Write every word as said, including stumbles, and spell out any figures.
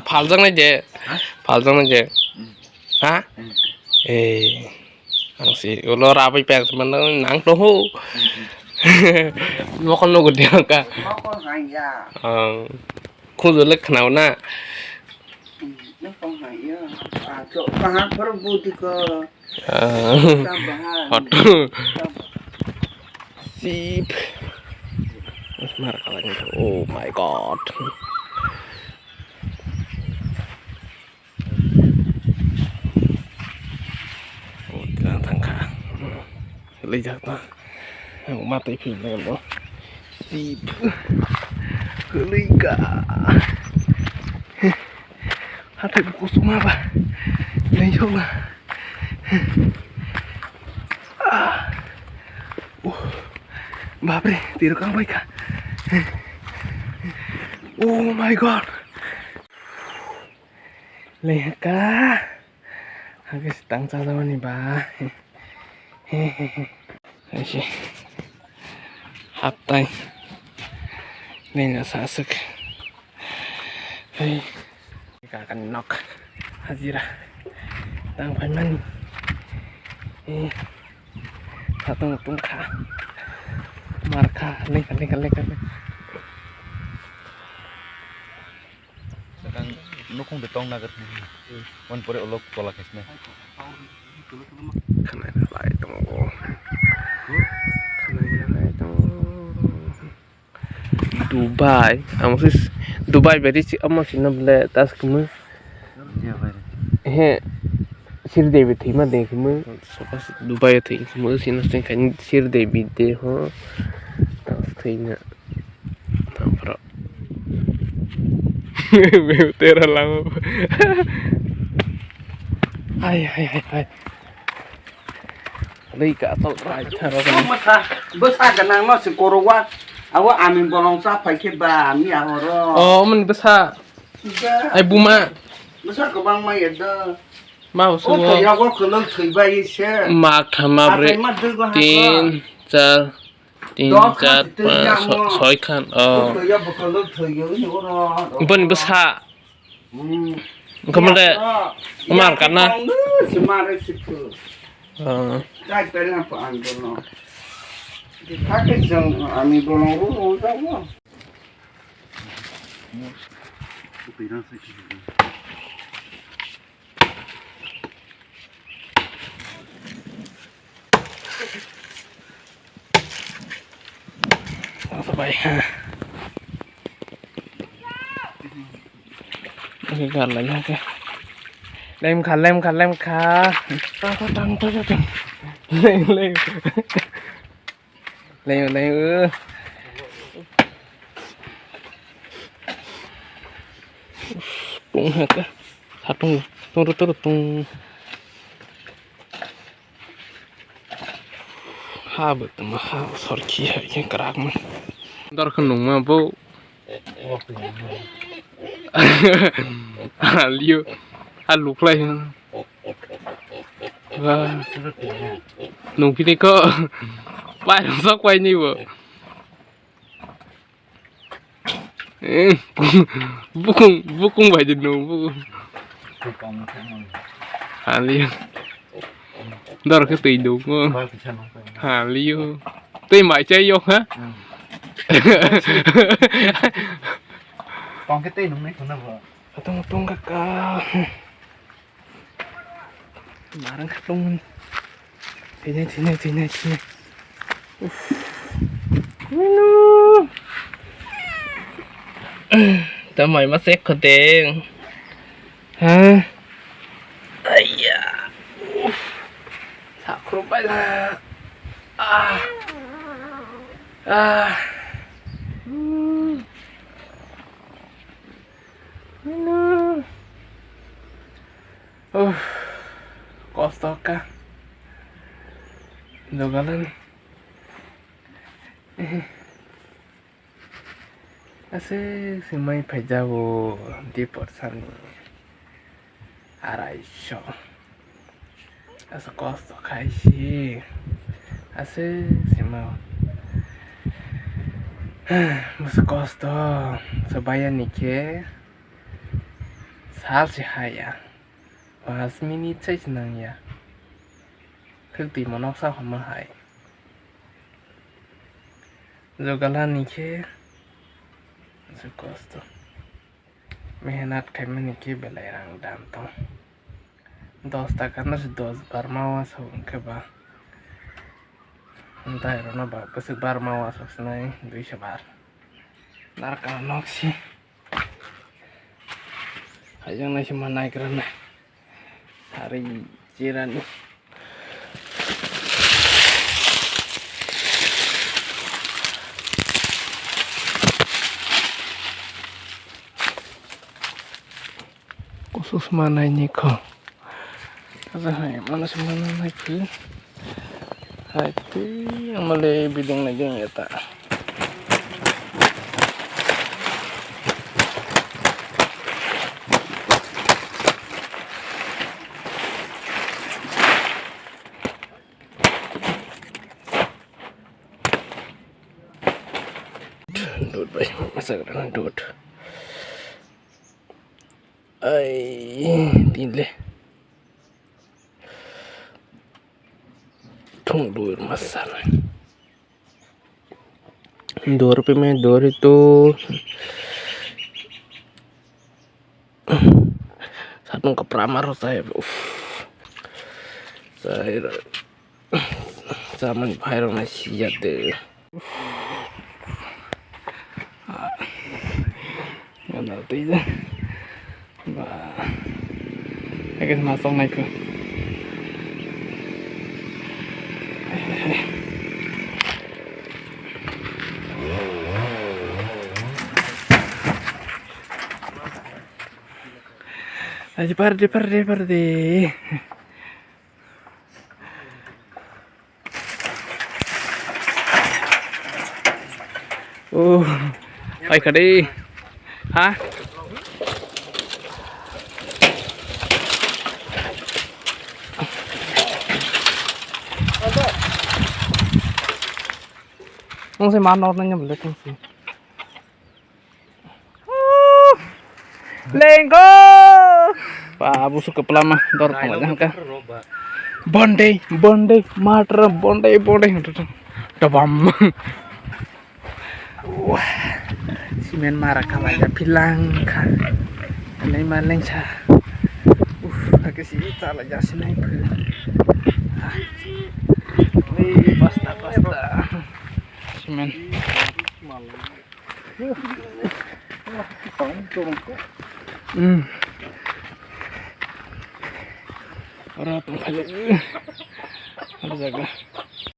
Phaljaknai de. Ha? Phaljaknai de. Hmm. Ha? Hmm. Eh. Ang si ulo rabai pek mano nang to ho. Hmm, hmm. Mokon no gudi ka. Mokon hanya. Ang. Khujur le khwnao na. Hmm, mokon hanya. Ah, to kaha por budi ko. Ah. Sabar. Hot. Sabar. Sip. Mar kalang. Oh my God. Oh, tang tang ka. Lei jak ta. Ang ma tai phim na lo. Sip. Lei ka. Hatai buku suma ba. Lei sok na. Ah. Uh. Bapre, tiro kang bai ka. Oh my God. Lei ka. Hake tang cha jani ba. Aise. Haptai. Lei na sa suk. Hei. Kakani nok hajira tang phaimani. Eh, satung tung kha. Mar kha, leka, leka, leka, leka. Sekarang nukung de tong nagar. Wan pore olok tola kesne. Khanai lai tongo. Khanai lai tongo. Dubai, amo se Dubai bai ri si, amo sino bole tas kemo. He, Sri Devi thwima de kemo. Dubai thwi kemo, sino se khai Sri Devi de ho. Tas thwina. Tampro. Meu tera lama. Hai, hai, hai, hai. Lei ka tol rai tharo. Bwsa, bwsa ganang no se korowa. Awo ami bolong cha phai khe ba, mi ahoro. Oh, mani bwsa. Ai buma. Bwsa kwbang ma yedda. Ma o sumo. O to yago kwlwng thwi bai se. Mak thama bre. Atai ma dui go ha ko. Tin, char, tin, char, panch, so-, soi khan. Oh. O to yago kwlwng thwi yo ni oro. Boni bwsa. Hmm. Wngkha mole, ya, wngma ya, rwkha na? Ang no, se ma rw se phu. Ah. Chai pera pa ang no. Di thake jang ami bolong ro ro jang no. Sabai ha. Oke, gar lai ha ke. Lem kha, lem kha, lem kha. Tang, tang, tang, tang, tang. Lem, lem. Lem, lem, eh. Pung ha ke. Satung, tung, tung, tung, tung. Ha bo tongma, ha bo sorki hai khe kwrak ma. Dor khe nungma bo. Aliyo, ha luklai hino. Wah. Nungkini ko. Pai sok pai ni bo. Eh, bukung, bukung bai de no, bukung. Haliyo. Dor khe twi dong. Haliyo. Twi mai chai yok ha? Tong khe twi nung nai khuna bo. Tong, tong ka ka. Marang kha tongmani. Thwinai, thwinai, thwinai, thwinai. Uff. Minu. Tamo ima sek kho teng. Ha? Aiya. Uff. Sakhro bai la. Ah. Ah. Hmm. Minu. Uff, kosto ka. Jogalan. Aswk se mai phaijago dipor sani. Arai so. Aswk kosto khai se. Aswk se ma. Aswk kosto. Swbaiya ni khe. Sal se haya. Pas minute sai se nangya. Khwtwi mo noksa hwnma hai. Jogala ni khe kosto. Mehnat khaimani khe belai rang dan tong. Dos taka no se dos bar ma uansuk hwnkhe ba. Dai rwno ba bwswk bar ma uansuk sinai duiso bar. Narwkal nok si. Haijak nai se ma naigra nai. Hari jirani. Kusus manai ni kho. Aja hai, mana se mana nai phi. Hai twi, amale biding nai jeng eta. Dud bai, masa kadang dud. Ai, tile. Thung dur masana. Dur pe me dur itu. Satung kapra maro saya. Uff. Saya. Saman phai rok nai sijak de. Gana twi de. Ba. Ege ma song nai ko. Aji parde, parde, parde. Oh, paikha de. Ha? Nung se ma nor nanya bole tungsi. Lengko. Ba, busu kepala mah dor tong aja ka. Bonde, bonde, matra, bonde, bonde. Tabam. Wah. Simen mara kama ya pilang ka. Leng ma leng sa. Uf, kake si ta la ya sinai phu. Ni basta, basta. Simen. Hmm. Oro tongkha jago. Oro jaga.